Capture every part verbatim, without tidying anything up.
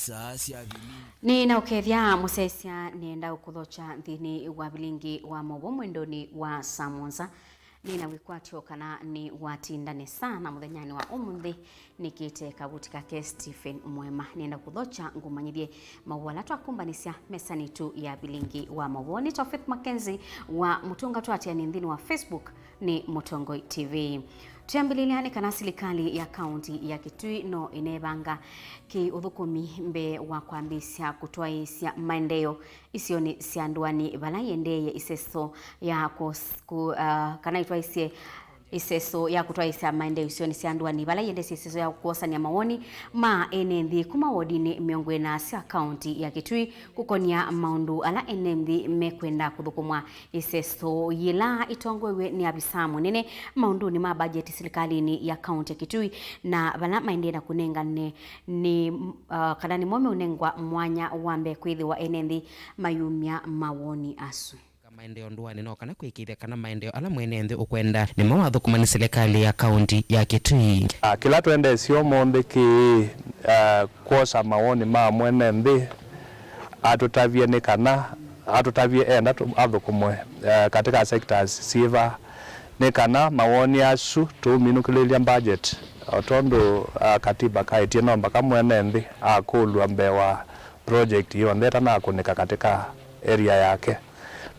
Saa sya vilingi. Nĩ na ũkethya mũsyaĩĩsya, nĩenda ũkũthokya nthĩnĩ wa vilingi wa maũvoo mwendonĩ wa saa mũonza. Nĩ na wĩkwatyo kana nĩ watinda nesa na mũthenyanĩ wa ũmũnthĩ. Nĩkĩte kavuti kake Stephen Mwema. Nĩenda kũthokya ngũmanyĩthye maũvoo ala twakũmbanĩsya mesanĩ tu ya vilingi wa maũvoo. Nĩ Tofith Mackenzie wa Mũtũnga, twaatĩanĩ nthĩnĩ wa Facebook nĩ Mũtongoi T V. Twĩambĩlĩlya nĩ kana silikalĩ ya kaunti ya Kitui no ĩnevanga kĩũthũkũmi mbee wa kwambĩĩsya kũtwaĩĩsya maendeeo isionĩ sya ndũanĩ vala ĩendeeye ĩseso ya kũs-, kũ-, ah, kana ĩtwaĩsye ĩseso ya kũtwaĩĩsya maendeeo isionĩ sya ndũanĩ vala ĩendeesye ĩseso ya kwosany'a mawoni ma ene nthĩ kuma wodinĩ mĩongo ĩna sya kaunti ya Kitui kũkonya maũndũ ala ene nthĩ mekwenda kũthũkũmwa. Ĩseso yĩla ĩtongoew'e nĩ avisaa mũnene maũndũnĩ ma mbajeti silikalĩnĩ ya kaunti ya Kitui, na vala maendee na kũnengane nĩ, uh, kana nĩmo meũnengwa mwanya wa mbee kwĩthĩwa ene nthĩ mayumya mawoni asu. Maendeeo ndũanĩ no kana kũĩkĩĩthya kana maendeeo ala mwene nthĩ ũkwenda nĩmo mathũkũma nĩ silikalĩ ya kaunti ya Kitui. Ah, kĩla twendeesye ũmũnthĩ kĩ, ah, kwosa mawoni ma mwene nthĩ, atũtavye nĩ kana, atũtavye enda tũ-, athũkũmwe, eh, katika sectors syĩva, nĩ kana mawoni asu tũũminũkĩlĩlya budget, o tondũ, ah, katiba kaĩtye no mpaka mwene nthĩ akũlw'a mbee wa project yonthe ĩtanakũnĩka katika area yake.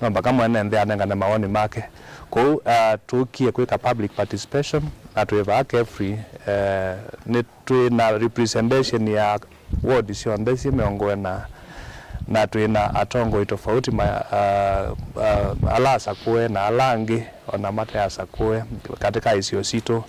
No mpaka mwene nthĩ anengane mawoni make. Kwoou, ah, tũkie kwĩka public participation, na twĩ vaa Kefri, eh, nĩ twĩ na representation ya ward syonthe syĩ mĩongo ĩna, na twĩ na atongoi tofauti ma, ah, ah, ala asakũe na ala angĩ ona mate asakũe katika isio sitũ,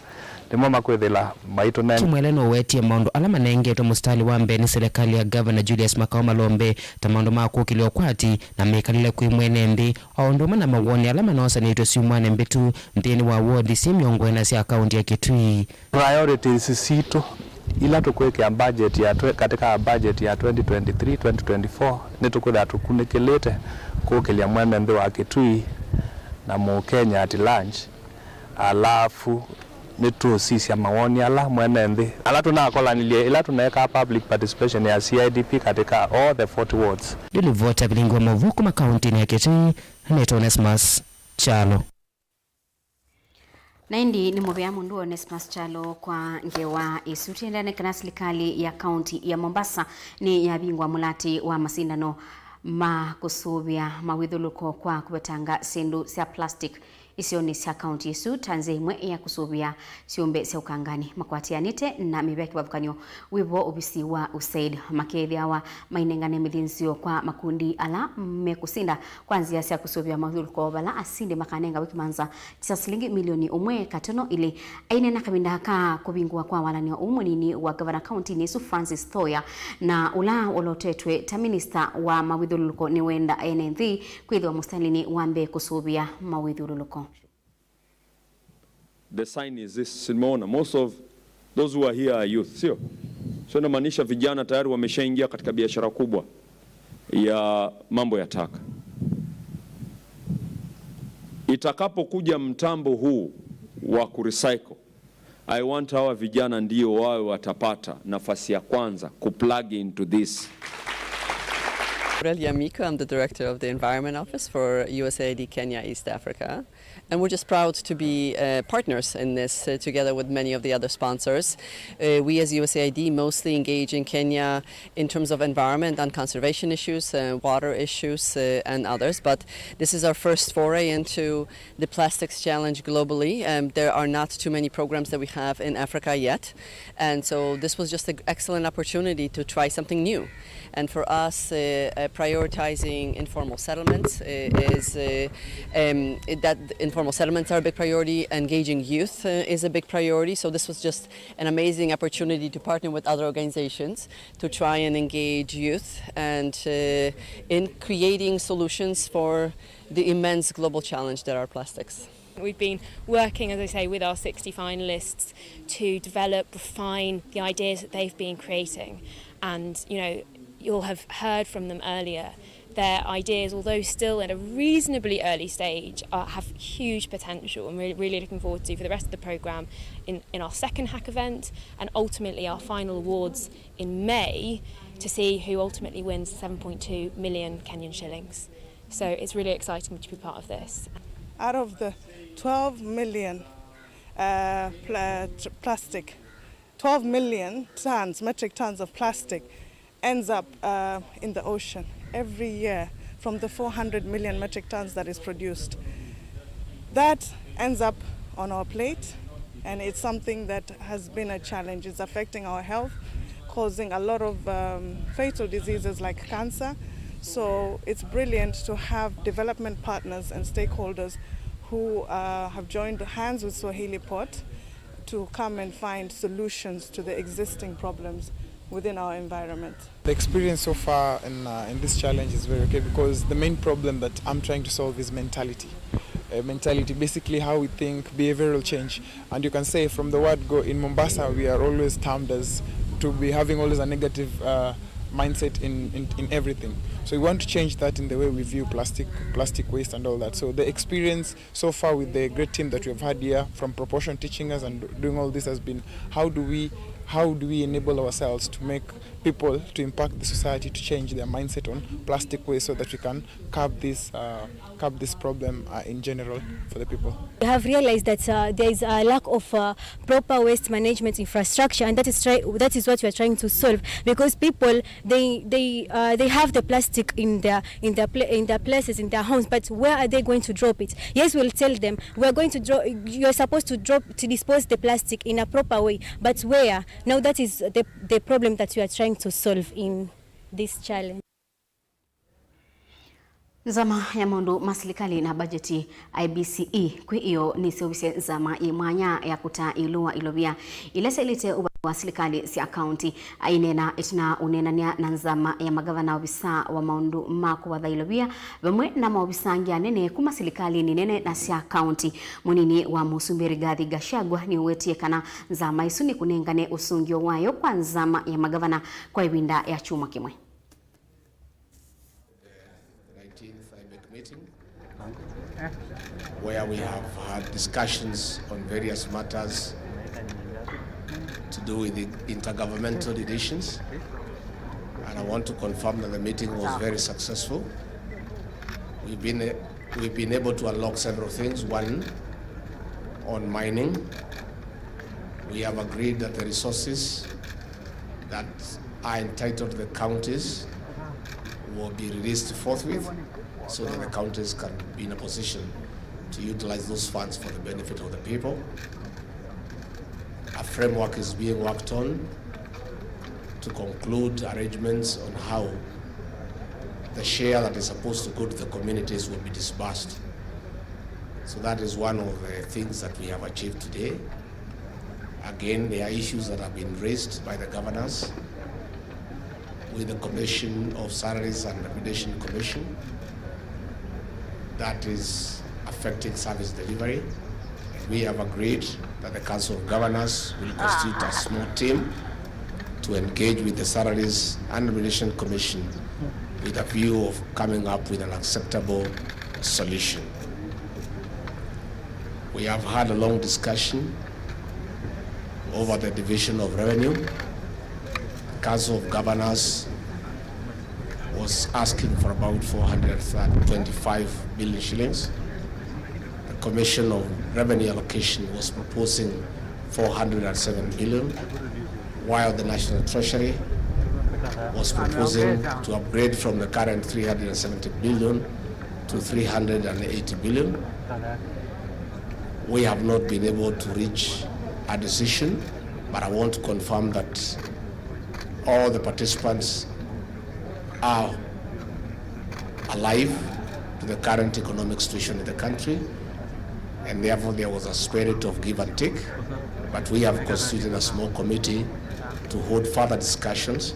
nĩmo makwĩthĩla maitũnenga. Kimwele nũwetie maũndũ ala manengetwe mũsitalĩ wa mbee nĩ silikalĩ ya Governor Julius Makao Malombe, ta maũndũ ma kũkĩlya ũkwati na mĩkalĩle kwĩ mwene nthĩ, o ũndũ ũmwe na mawoni ala manosanĩtw'e syumwanĩ mbĩtu nthĩnĩ wa wodi syĩ mĩongo ĩna sya kaunti ya Kitui. Priorities sitũ ila tũkwĩkĩa budget ya twe-, katika budget ya twenty twenty-three, twenty twenty-four, nĩtũkwĩthĩwa tũkunĩkĩlĩte kũkĩlya mwene nthĩ wa Kitui na Mũkenya at large, alafu nĩtũsisya mawoni ala mwene nthĩ ala tũnakolanilye ĩla tũneekaa public participation ya C I D P katika all the forty wards. Ndilivoti ya vilingi wa maũvoo kuma kauntinĩ ya Kitui, nĩtawa Onesmus Kyalo. Na ĩndĩ nĩ mũvea mũndũ Onesmus Kyalo kwa ngewa ĩsu. Tũendee nĩ kana silikalĩ ya kaunti ya Mombasa nĩ yavingwa mũlatĩ wa masindano ma kũsũvĩa mawĩthyũlũlũko kwa kũvetanga syĩndũ sya plastic isionĩ sya kaunti ĩsu ta nzĩa ĩmwe ya kũsũvĩa syũmbe sya ũkanganĩ. Makwatĩanĩte na mĩvĩa kĩvathũkany'o wĩvo ovisi wa USAID makeethĩawa mainengane mĩthĩnzĩo kwa makundi ala mekũsinda kwa nzĩa sya kũsũvĩa mawĩthyũlũlũko, vala asindi makanengaw'e kĩmanza kya silingi milioni ũmwe katono ilĩ. Aineena kavinda ka kũvingũa kwa walany'o ũũ, mũnini wa ngavana kauntinĩ ĩsu Francis Thoya, na ũla ũlotetwe ta minista wa mawĩthyũlũlũko, nĩwenda ene nthĩ kwĩthĩwa mũsitalĩnĩ wa mbee kũsũvĩa mawĩthyũlũlũko. The sign is this, simeona most of those who are here are youth, sio? So inamaanisha vijana tayari wameshaingia katika biashara kubwa ya mambo ya taka. Itakapokuja mtambo huu wa kurecycle, I want hawa vijana ndio wawe watapata nafasi ya kwanza kuplug into this. Aurel Yamiko, I'm the director of the Environment Office for USAID Kenya East Africa. And we're just proud to be, uh, partners in this, uh, together with many of the other sponsors. Uh, we as USAID mostly engage in Kenya in terms of environment and conservation issues, uh, water issues, uh, and others. But this is our first foray into the plastics challenge globally. Um, there are not too many programs that we have in Africa yet. And so this was just an excellent opportunity to try something new. And for us, uh, uh, prioritizing informal settlements, uh, is, uh, um, it, that informal settlements are a big priority. Engaging youth, uh, is a big priority. So this was just an amazing opportunity to partner with other organizations to try and engage youth and, uh, in creating solutions for the immense global challenge that are plastics. We've been working, as I say, with our sixty finalists to develop, refine the ideas that they've been creating. And, you know, you'll have heard from them earlier. Their ideas, although still at a reasonably early stage, are, have huge potential, and we're really looking forward to, for the rest of the programme, in, in our second hack event and ultimately our final awards in May, to see who ultimately wins the seven point two million Kenyan shillings. So it's really exciting to be part of this. Out of the twelve million uh, pla- tr- plastic, twelve million tons, metric tons of plastic ends up uh, in the ocean every year from the four hundred million metric tons that is produced. That ends up on our plate, and it's something that has been a challenge. It's affecting our health, causing a lot of um, fatal diseases like cancer. So it's brilliant to have development partners and stakeholders who uh, have joined hands with Swahili Port to come and find solutions to the existing problems within our environment. The experience so far in, uh, in this challenge is very okay, because the main problem that I'm trying to solve is mentality. Uh, mentality, basically how we think, behavioral change. And you can say from the word go, in Mombasa, we are always termed as to be having always a negative uh, mindset in, in, in everything. So we want to change that in the way we view plastic, plastic waste and all that. So the experience so far with the great team that we have had here from Proportion teaching us and doing all this has been, how do we, how do we enable ourselves to make people, to impact the society, to change their mindset on plastic waste so that we can curb this, uh, curb this problem uh, in general for the people. We have realized that uh, there is a lack of uh, proper waste management infrastructure, and that is try- that is what we are trying to solve, because people, they they uh, they have the plastic in their in their pla- in their places, in their homes, but where are they going to drop it? Yes, we'll tell them we are going to drop. You're supposed to drop to dispose the plastic in a proper way, but where? Now that is the the problem that we are trying to solve in this challenge. Nzama ya maũndũ ma silikalĩ na mbajeti, I B C E, kwĩ ĩyo nĩseũvisye nzama yĩ mwanya ya kũtaa ĩũlũ wa ilovia ila syaĩlĩte ũvani wa silikalĩ sya kaunti. Aineena ĩtina ũneenany'a na nzama ya magavana, ovisa wa maũndũ ma kũvatha ilovia, vamwe na maovisa angĩ anene kuma silikalĩnĩ nene na sya kaunti, mũnini wa mũsumbĩ Rigathi Gachagua nĩũwetie kana nzama ĩsu nĩkũnengane ũsũngĩo wayo kwa nzama ya magavana kwa ĩvinda ya kyumwa kĩmwe. nineteenth IBEC meeting, where we have had discussions on various matters to do with the intergovernmental relations. And I want to confirm that the meeting was very successful. We've been, we've been able to unlock several things. One, on mining, we have agreed that the resources that are entitled to the counties will be released forthwith so that the counties can be in a position to utilize those funds for the benefit of the people. A framework is being worked on to conclude arrangements on how the share that is supposed to go to the communities will be disbursed. So that is one of the things that we have achieved today. Again, there are issues that have been raised by the governors with the Commission of Salaries and Remuneration Commission that is affecting service delivery. And we have agreed that the Council of Governors will constitute a small team to engage with the Salaries and Remuneration Commission with a view of coming up with an acceptable solution. We have had a long discussion over the division of revenue. Council of Governors was asking for about four hundred twenty-five billion shillings. The Commission of Revenue Allocation was proposing four hundred and seven billion, while the National Treasury was proposing to upgrade from the current three hundred and seventy billion to three hundred and eighty billion. We have not been able to reach a decision, but I want to confirm that all the participants are alive to the current economic situation in the country, and therefore there was a spirit of give and take. But we have constituted a small committee to hold further discussions,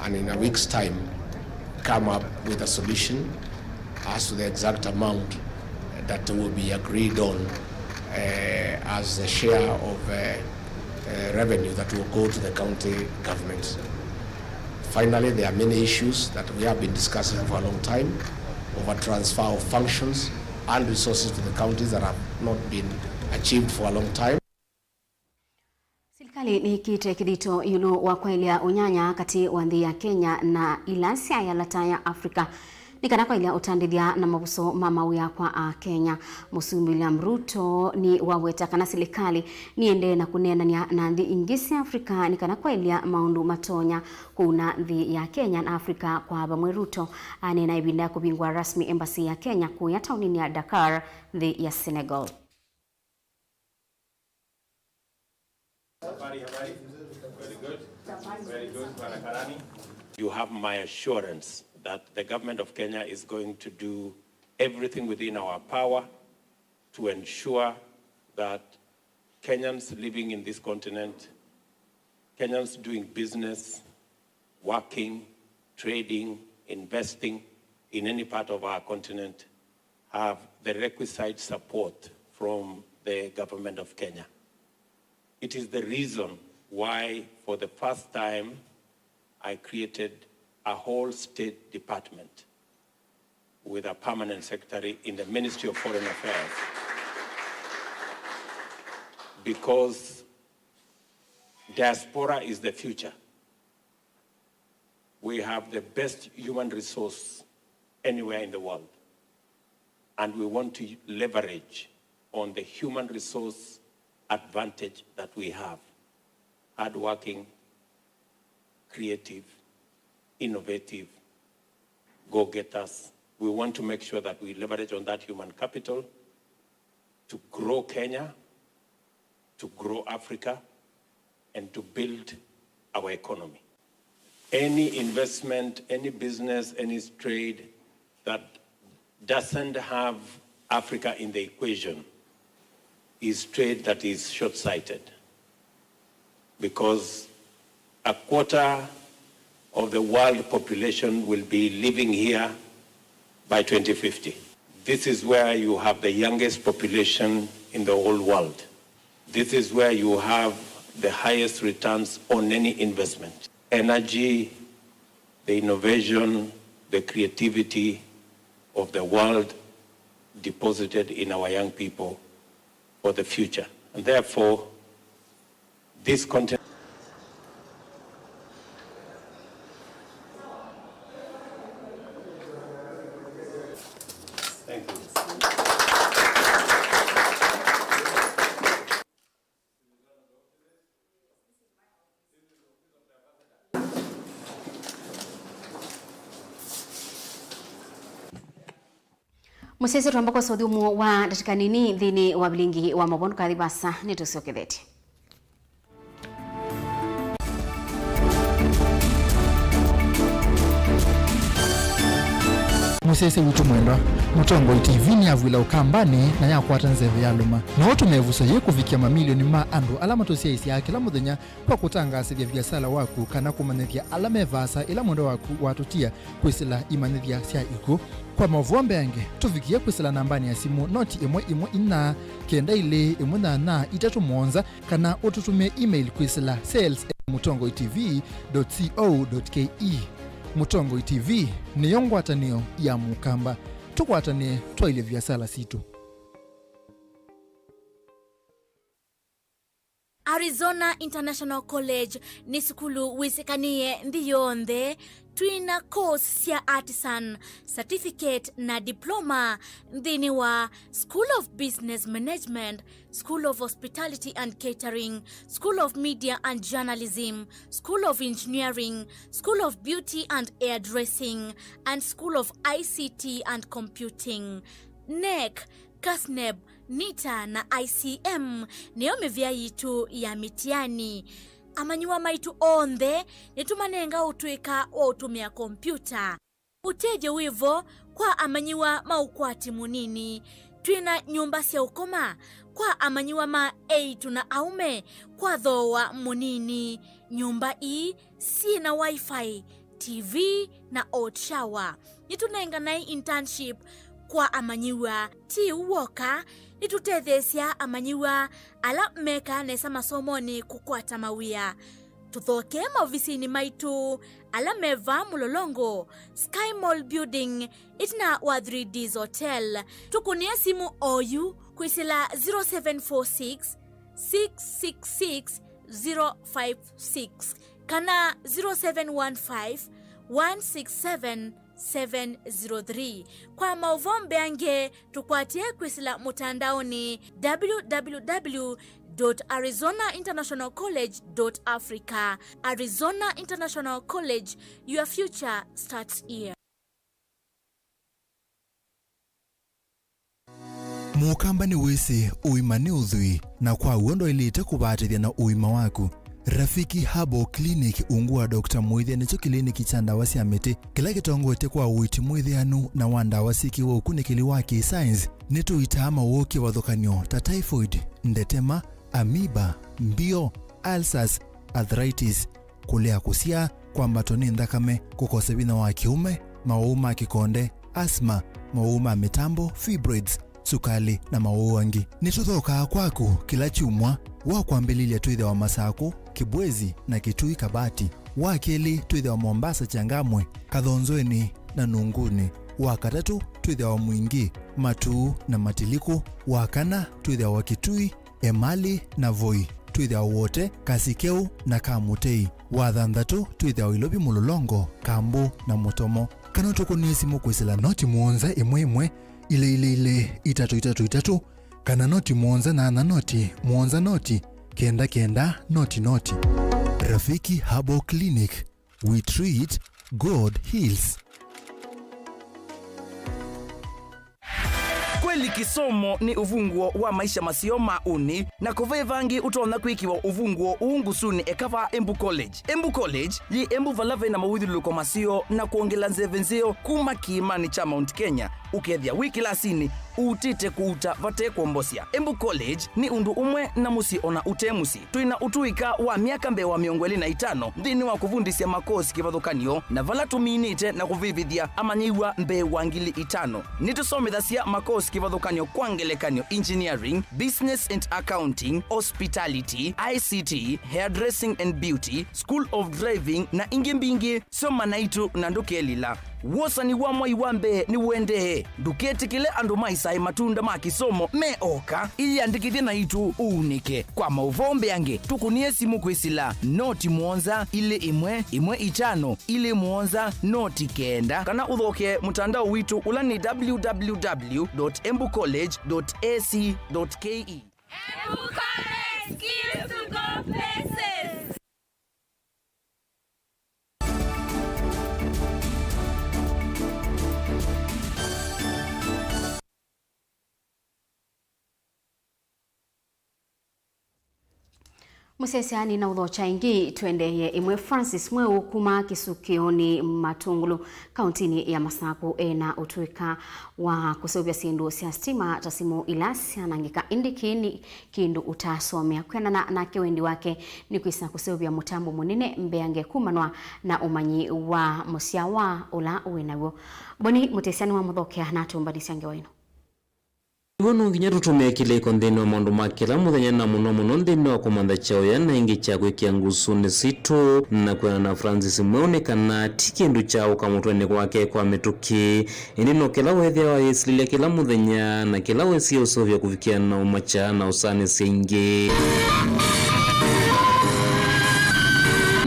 and in a week's time, come up with a solution as to the exact amount that will be agreed on, uh, as the share of, uh, uh, revenue that will go to the county government. Finally, there are many issues that we have been discussing for a long time, over transfer of functions and resources to the counties that have not been achieved for a long time. Silikalĩ Nĩkĩte kĩthito ĩũlũ wa kwaĩlya ũnyanya katĩ wa nthĩ ya Kenya na ila syaĩ alata ya Africa nĩ kana kwaĩlya ũtandĩthya na mavuso ma mawĩa kwa Akenya. Mũsumbĩ William Ruto nĩ waweta kana silikalĩ nĩendee na kũneenany'a na nthĩ ingĩ sya Africa nĩ kana kwaĩlya maũndũ matonya kũuna nthĩ ya Kenya na Africa kwa vamwe. Ruto aneena ĩvinda ya kũvingũa rasmi embassy ya Kenya kũya taoninĩ ya Dakar, nthĩ ya Senegal. Habari, habari. Very good. Very good, Bwana Karani. You have my assurance that the government of Kenya is going to do everything within our power to ensure that Kenyans living in this continent, Kenyans doing business, working, trading, investing in any part of our continent have the requisite support from the government of Kenya. It is the reason why, for the first time, I created a whole state department with a permanent secretary in the Ministry of Foreign Affairs. Because diaspora is the future. We have the best human resource anywhere in the world, and we want to leverage on the human resource advantage that we have. Hardworking, creative, innovative, go-getters. We want to make sure that we leverage on that human capital to grow Kenya, to grow Africa, and to build our economy. Any investment, any business, any trade that doesn't have Africa in the equation is trade that is short-sighted, because a quarter of the world population will be living here by twenty fifty. This is where you have the youngest population in the whole world. This is where you have the highest returns on any investment. Energy, the innovation, the creativity of the world deposited in our young people for the future. And therefore, this continent. Thank you. Mũsyaĩĩsya, twamba kwosa ũthyũmũo wa ndatĩka nini nthĩnĩ wa vilingi wa maũvoo. Ndũkathi vaasa, nĩtũsyokethetye. Mũsyaĩĩsya witũ mwendwa, Mũtongoi T V nĩyavw'ĩla Ũkambanĩ na yakwata nzeve ya lũma. No ũtũme ĩvuso yĩĩ kũvikĩa mamilioni ma andũ ala matũsyaĩĩsyaa kĩla mũthenya kwa kũtangaasĩthya viasala waku kana kũmanyĩthya ala me vaasa ĩla mwendwa waku watũtia kwĩsĩla imanyĩthya sya ikw'ũ. Kwa maũvoo mbeange, tũvikĩe kwĩsĩla nambanĩ ya simũ noti ĩmwe ĩmwe inya, kenda ilĩ ĩmwe nyanya itatũ mũonza, kana ũtũtũmĩe email kwĩsĩla sales at mũtongoi T V dot co dot K E. Mũtongoi T V nĩyo ngwatanĩo ya Mũkamba. Tũkwatanĩe twaĩlye viasala sitũ. Arizona International College nĩ sukulu wĩsĩkanĩe nthĩ yonthe. Twĩna course sya artisan, certificate na diploma nthĩnĩ wa School of Business Management, School of Hospitality and Catering, School of Media and Journalism, School of Engineering, School of Beauty and Hairdressing, and School of I C T and Computing. NEC, CASNEB, NITA na I C M nĩyo mĩvĩa yitũ ya mĩtiani. Amanyĩw'a maitũ onthe nĩtũmanenga ũtũĩka wa ũtũmĩa kompiuta. Ũtethyo wĩ vo kwa amanyĩw'a ma ũkwati mũnini. Twĩna nyũmba sya ũkoma kwa amanyĩw'a ma eĩtu na aũme kwa thooa mũnini. Nyũmba ii syĩ na Wi-Fi, T V, na hot shower. Nĩtũnenganae internship kwa amanyĩw'a. Ti ũu w'oka, nĩtũtetheesya amanyĩw'a ala mekaa nesa masomonĩ kũkwata mawĩa. Tũthokee maovisinĩ maitũ ala me vaa Mũlolongo, Sky Mall Building, ĩtina wa Three Ds Hotel. Tũkũnĩe simũ oyu kwĩsĩla zero seven four six, six six six, zero five six kana zero seven one five, one six seven, seven zero three. Kwa maũvoo mbeange, tũkwatĩe kwĩsĩla mũtandaonĩ, w w w dot arizona international college dot africa. Arizona International College, your future starts here. Mũkamba nĩwĩsĩ ũima nĩ ũthwii, na kwa w'o ndwaĩlĩte kũvatĩthya na ũima waku. Rafiki Herbal Clinic ungu wa Doctor Mũĩthya nĩkyo kĩliniki kya ndawa sya mĩtĩ kĩla kĩtongoetye kwa ũiiti mwĩthĩanu na wa ndawa syĩkĩwe ũkunĩkĩli wa kĩ-science. Nĩtũitaa mawoo kĩvathũkany'o ta typhoid, ndetema, amoeba, mbio, ulcers, arthritis, kũlea kũsyaa, kwambatwa nĩ nthakame, kũkosa vinya wa kĩũme, mawau ma kĩkonde, asthma, mawau ma mĩtambo, fibroids, sukalĩ, na mawau angĩ. Nĩtũthokaa kwaku kĩla kyumwa. Wa kwambĩlĩlya twĩthĩawa Masakũ, Kĩbwezi, na Kitui Kabati. Wa kelĩ twĩthĩawa Mombasa, Changamwe, Kathonzweni, na Nunguni. Wa katatũ twĩthĩawa Mwingi, Matuu, na Matiliku. Wa kana twĩthĩawa Kitui, Emali, na Voi. Twĩthĩawa Wote, Kasikeu, na Kamutei. Wa thanthatũ twĩthĩawa Ilovi, Mũlolongo, Kambu, na Mũtomo. Kana ũtũkũnĩe simũ kwĩsĩla noti mũonza ĩmwe ĩmwe, ilĩ ilĩ ilĩ, itatũ itatũ itatũ, kana noti mũonza nyanya noti mũonza noti kenda kenda noti noti. Rafiki Herbal Clinic, we treat, God heals. Kweli kĩsomo nĩ ũvunguo wa maisha maseo ma ũnĩ, na kũve vangĩ ũtonya kwĩkĩwa ũvunguo ũũ ngusunĩ eka vaa Embu College. Embu College yĩ Embu vala ve na mawĩthyũlũlũko maseo na kwongela nzeve nzeo kuma kĩĩmanĩ kya Mount Kenya, ũkethĩa wĩ kĩlasinĩ ũutĩte kũuta vate kwombosya. Embu College nĩ ũndũ ũmwe na mũsyĩ ona ũte mũsyĩ. Twĩ na ũtũĩka wa myaka mbee wa mĩongo ĩlĩ na itano nthĩnĩ wa kũvundĩsya makosi kĩvathũkany'o, na vala tũminĩte na kũvĩvĩthya amanyĩw'a mbee wa ngili itano. Nĩtũsomethasya makosi kĩvathũkany'o, kwa ngelekany'o, engineering, business and accounting, hospitality, I C T, hairdressing and beauty, school of driving, na ingĩ mbingĩ. Soma naitũ na ndũkelila. Wosani wa mwai wa mbee nĩũendee. Ndũketĩkĩle andũ maisae matunda ma kĩsomo me oka. Ĩyĩandĩkĩthye naitũ ũunĩke. Kwa maũvoo mbeange, tũkũnĩe simũ kwĩsĩla noti mũonza ilĩ ĩmwe ĩmwe itano ilĩ mũonza noti kenda, kana ũthokee mũtandao witũ ũla nĩ w w w dot embu college dot a c dot k e. Embu College, skills to go places. Mũsyaĩĩsya nĩnaũthokya ĩngĩ, tũendeeye ĩmwe. Francis Mweũ kuma Kĩsukĩonĩ Matũngũlũ, kaũntĩnĩ ya Masakũ, ena ũtũĩka wa kũseũvya syĩndũ sya sitima ta simũ ila syanangĩka, ĩndĩ kĩĩ nĩ kĩndũ ũtaasomea. Kwĩanana nake, wendi wake nĩ kwĩsa kũseũvya mũtambo mũnene mbeange kumanwa na ũmanyi wa mũsyawa ũla wĩ naw'o. Boni Mũtĩsya nĩwamũthokea na atũmbanĩsya ngewa ĩno. Nĩw'o no nginya tũtũmĩe kĩlĩko nthĩnĩ wa maũndũ ma kĩla mũthenya, na mũno mũno nthĩnĩ wa kũmantha kyaũya na ĩngĩ kya kwĩkĩa ngusunĩ sitũ. Na kwĩanana na Francis Mweũ, nĩ kana ti kĩndũ kya ũka mũtwenĩ kwake kwa mĩtũkĩ, ĩndĩ no kĩla weethĩawa ayĩsilĩlya kĩla mũthenya, na kĩla wesie ũseũvya kũvikĩa na ũmakya na ũsanĩsya ingĩ.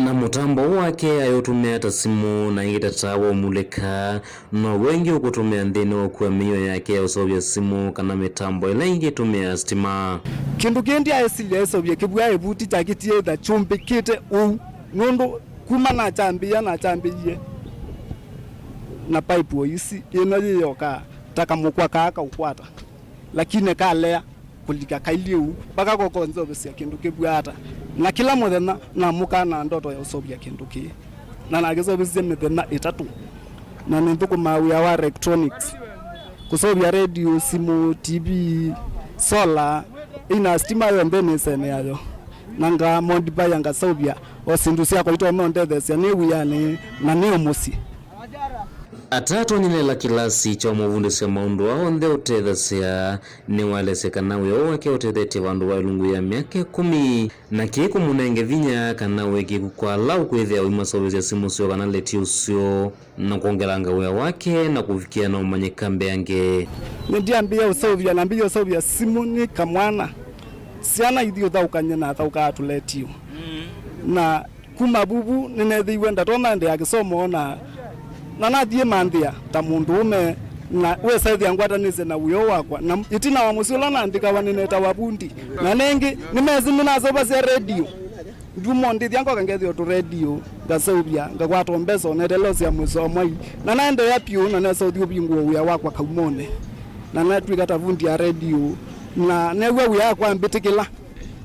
Na mũtambo ũũ wake ayũtũmĩa ta simũ, na ĩngĩ ta taa wa ũmulĩka, now'o ĩngĩ ũkũtũmĩa nthĩnĩ wa ũkua mĩio yake ya ũseũvya simũ kana mĩtambo ĩla ĩngĩ ĩtũmĩaa sitima. Kĩndũ kĩĩ ndyaaĩsilya ĩseũvye kĩvw'a ĩvuti kyakĩtie ĩtha kyũmbĩkĩte ũu, nũndũ kuma nakyambĩĩa, nakyambĩie na paipu o isi, ĩno yĩyokaa ta kamũkwa kaa kaũkwata, lakini kalea kũlika kailyĩ ũu, mpaka kokonzovesya kĩndũ kĩvw'a ata. Na kĩla mũthenya namũkaa na ndoto ya ũseũvya kĩndũ kĩĩ, na nakĩseũvisye mĩthenya ĩtatũ, na nĩnthũkũmaa wĩa wa electronics, kũseũvya radio, simũ, T V, solar, ĩna sitima yonthe nĩ ĩsene yayo, na nga modify, ngaseũvya o syĩndũ syakwa itonya ũndetheesya nĩ wĩanĩ na nĩ o mũsyĩ. Atatonyelea kĩlasi kya ũmũvundĩsya maũndũ aa onthe ũtethasya, nĩwaelesya kana wĩa ũũ wake ũtethetye vandũ va ĩlungu ya myaka ĩkũmi, na kĩĩ kũmũnenge vinya kana wĩkĩku kwa ala ũkwĩthĩa ũimaseũvĩsya simũ syoo kana leti ũseo, na kwongelanga wĩa wake na kũvikĩa na ũmanyĩka mbeange. Nĩndyambĩĩa ũseũvya, nambĩĩa ũseũvya simũ nĩ kamwana. Syana ithyĩ ũthaũkany'a na athaũkaa tũletiũ. Na kuma vuvu nĩneethĩiwe ndatonya ĩndĩ ya kĩsomo, na, na nathiĩ manthĩa ta mũndũũme, na wĩsaĩthĩa ngwatanĩsye na wĩoo wakwa. Na ĩtina wa mũsyĩ ũla naandĩkawa nĩnetawa vundi. Na nengĩ, nĩmesĩ nĩnaseũvasya redio. Ndyumo ndĩthya ngoka ngethĩa tũredio, ngaseũvya, ngakwata mbesa, onetelosya mũiso wa mwai. Na naendeea vyũ, na nesa ũthi ũvingũa wĩa wakwa kaumonĩ. Na natw'ĩka ta vundi ya redio, na new'a wĩa wakwa ambĩtĩkĩla,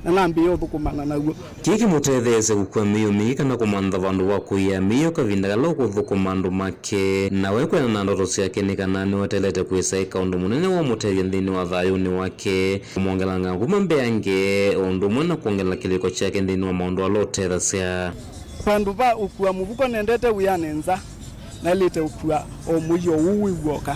na nambĩĩa ũthũkũmana naw'o. Kĩĩ kĩmũtetheesya kũkua mĩio mingĩ kana kũmantha vandũ va kũia mĩio kavinda kala ũkũthũkũma andũ make. Na we kwĩana na ndoto syake nĩ kana nĩwetelete kwĩsa eka ũndũ mũnene wa ũmũtethya nthĩnĩ wa thayũnĩ wake, kũmwongelanga nguma mbeange, o ũndũ ũmwe na kwongelela kĩlĩko kyake nthĩnĩ wa maũndũ ala ũtethasya. Vandũ va ũkua mũvuko nendete wĩanĩ nza, naĩlĩte ũkua o mũio ũũ wĩ w'oka.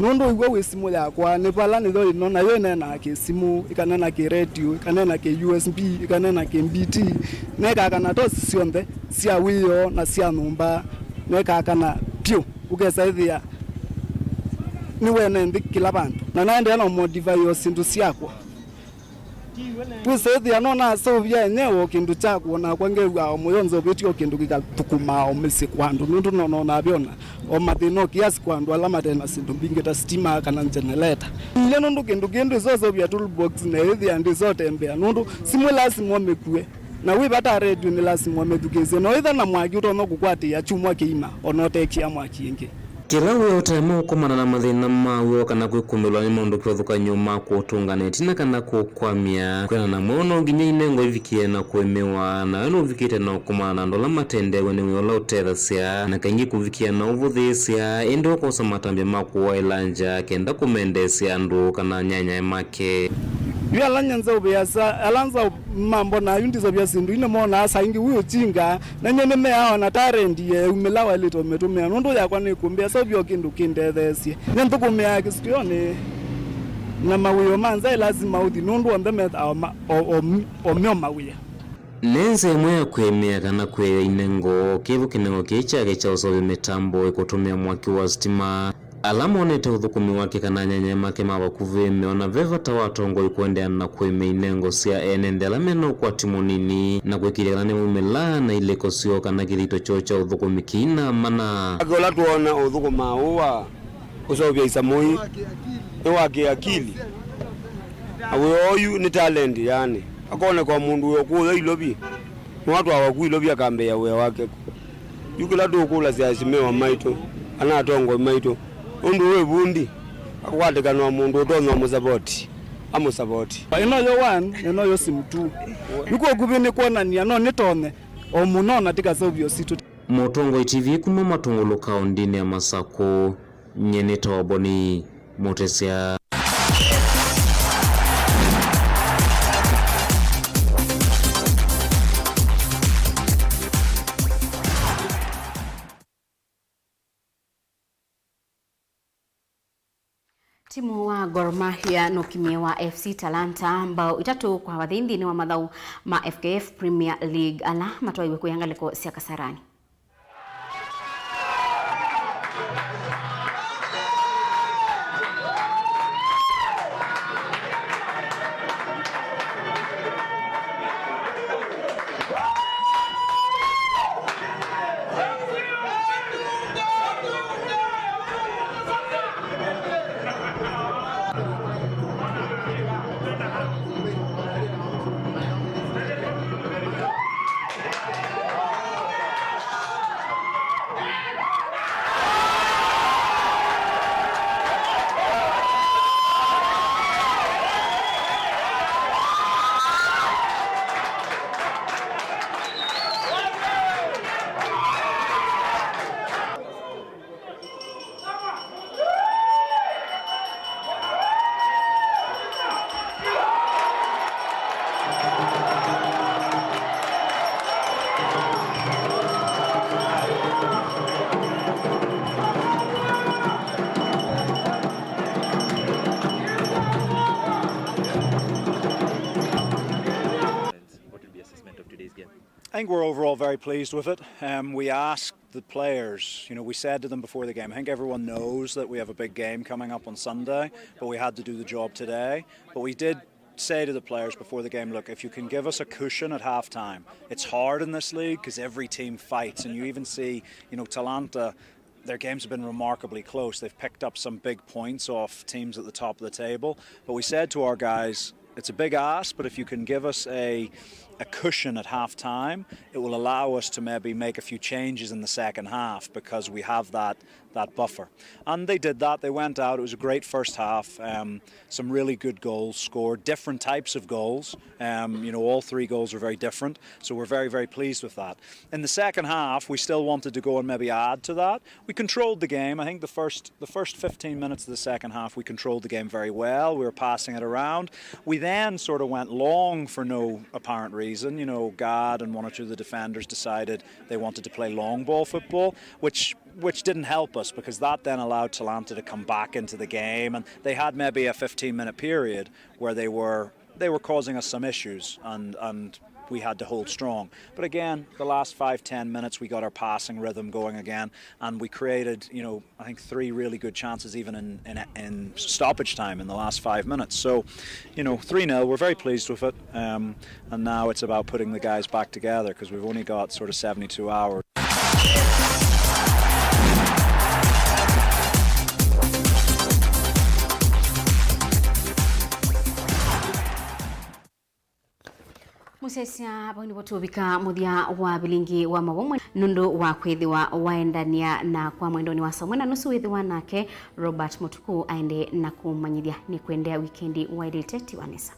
Nũndũ ĩw'o wĩ simũ yakwa, nĩ vala nĩyo ĩno, nayo ĩneenaa kĩ simũ, ĩkaneena kĩ redio, ĩkaneena kĩ U S B, ĩkaneena kĩ B T, nekaa kana tosi syonthe sya wĩoo na sya nyũmba, nekaa kana vyũ, ũkesa ĩthĩa nĩwene nthĩ kĩla vandũ. Na naendeea na ũmodify o syĩndũ syakwa. Wĩsethĩa no naseũvya enyewe o kĩndũ kyakwa, nakwa ngew'aa o mũyo nzovĩtye o kĩndũ kĩkathũkũmaa o mĩsyĩ kwa andũ, nũndũ no nonaa vyona o mathĩna o kiasi kwa andũ ala mate na syĩndũ mbingĩ ta sitima kana njeneleta. Ilye nũndũ kĩndũ kĩĩ ndĩsoseũvya toolbox na ĩthĩa ndĩsotembea, nũndũ simũ lasima ũmĩkue. Na wĩ vata redio nĩ lasima ũmĩthukĩĩsye. No ĩtha na mwaki ũtonya kũkwatĩĩa kyumwa kĩima, o na ũteekĩa mwaki ĩngĩ. Kĩla wĩa ũtaema ũkomana na mathĩna ma w'o kana kwĩkũmĩlwa nĩ maũndũ kĩvathũkany'o ma kũũtũnga na ĩtina kana kũũkwamya. Kwĩana na mweũ no nginya inengo ivikĩe na kũĩmĩwa, nawe nũvikĩte na ũkomana na andũ ala matendeew'e nĩ wĩa ũla ũtethasya, na kaingĩ kũvikĩa na ũvũthĩĩsya, ĩndĩ ũkosa matambya ma kũwaĩla ngya kenda kũmendeesya andũ kana anyanyae make. Yu ala nyenza ũvĩasa, ala nza mambonaa yu ndisovya syĩndũ ii nĩmonaa saa ingĩ wĩ ũkyinga, na nyie nĩmeawa na talent yeeumĩla waĩlĩte ũmĩtũmĩa, nũndũ yakwa nĩkũmbĩa seũvya o kĩndũ kĩndetheesye. Nĩnthũkũmĩaa kĩsitĩonĩ na mawĩoo ma nza ĩ lasima ũthi, nũndũ onthe methaa o ma-, o, o, o meo mawĩa. Nĩ nzĩa ĩmwe ya kwĩmĩa kana kwĩĩa inengo, kĩvo kĩnengo kĩĩ kyake kya ũseũvya mĩtambo ĩkũtũmĩa mwaki wa sitima. Ala monete ũthũkũmi wake kana anyanyae make ma vakuvĩ meona ve vata wa atongoi kũendeea na kũĩmya inengo sya ene nthĩ ala me na ũkwati mũnini na kũĩkĩĩthya kana nĩmaumĩlaa na ilĩko syoo kana kĩthito kyoo kya ũthũkũmi kĩinamana. Wake ũla twoona ũthũkũmaa ũũ wa kũseũvya isamũ ii nĩ wa kĩakili. Na wĩa ũyu nĩ talent, yaani, akoneka o mũndũ wĩ o kũũya Ilovi, nĩwatwawa ku Ilovi akambĩĩa wĩa wake ku. Yu kĩla tũũkũlasya aheshimiwa maitũ, kana atongoi maitũ, nũndũ wĩ vundi, akwatĩkana o mũndũ ũtonya ũmũsavoti, amũsavoti. Ĩno yo one, na ĩno yo sim two. Yu kwa ũkuvĩ nĩ kwonany'a no nĩtonye o mũno na tĩkaseũvye ũsitũ. Mũtongoi T V kuma Matũngũlũ kaũndĩnĩ ya Masakũ, nyie nĩtawa Boni Mũtĩsya. Timu wa Gor Mahia nũkimie wa F C Talanta mbao itatũ kwa vathei nthĩnĩ wa mathaũ ma F K F Premier League ala matwaiwe kũya ngalĩko sya Kasarani. What will be assessment of today's game? I think we're overall very pleased with it. Um, we asked the players, you know, we said to them before the game, I think everyone knows that we have a big game coming up on Sunday, but we had to do the job today. But we did Say to the players before the game, "Look, if you can give us a cushion at half time, it's hard in this league because every team fights, and you even see, you know, Talanta, their games have been remarkably close. They've picked up some big points off teams at the top of the table." But we said to our guys, "It's a big ask, but if you can give us a, a cushion at half time, it will allow us to maybe make a few changes in the second half because we have that, that buffer." And they did that. They went out. It was a great first half. Um, some really good goals scored, different types of goals. Um, you know, all three goals were very different. So we're very, very pleased with that. In the second half, we still wanted to go and maybe add to that. We controlled the game. I think the first the first fifteen minutes of the second half, we controlled the game very well. We were passing it around. We then sort of went long for no apparent reason. You know, Gad and one or two of the defenders decided they wanted to play long ball football, which which didn't help us because that then allowed Talanta to come back into the game, and they had maybe a fifteen minute period where they were they were causing us some issues, and and we had to hold strong. But again, the last five, ten minutes, we got our passing rhythm going again, and we created, you know, I think three really good chances even in, in, in stoppage time in the last five minutes. So, you know, three nil, we're very pleased with it. Um, and now it's about putting the guys back together because we've only got sort of seventy-two hours. Mũsyaĩĩsya, vau nĩvo tũvika mũthya wa vilingi wa mawau nũndũ wa kwĩthĩwa waendania na kwa mwendonĩ wa saa ũmwe na nusu wĩthĩwa nake Robert Mũtuku aendee na kũmanyĩthya. Nĩ kũendea wikendi waĩlĩte, tiwa nesa.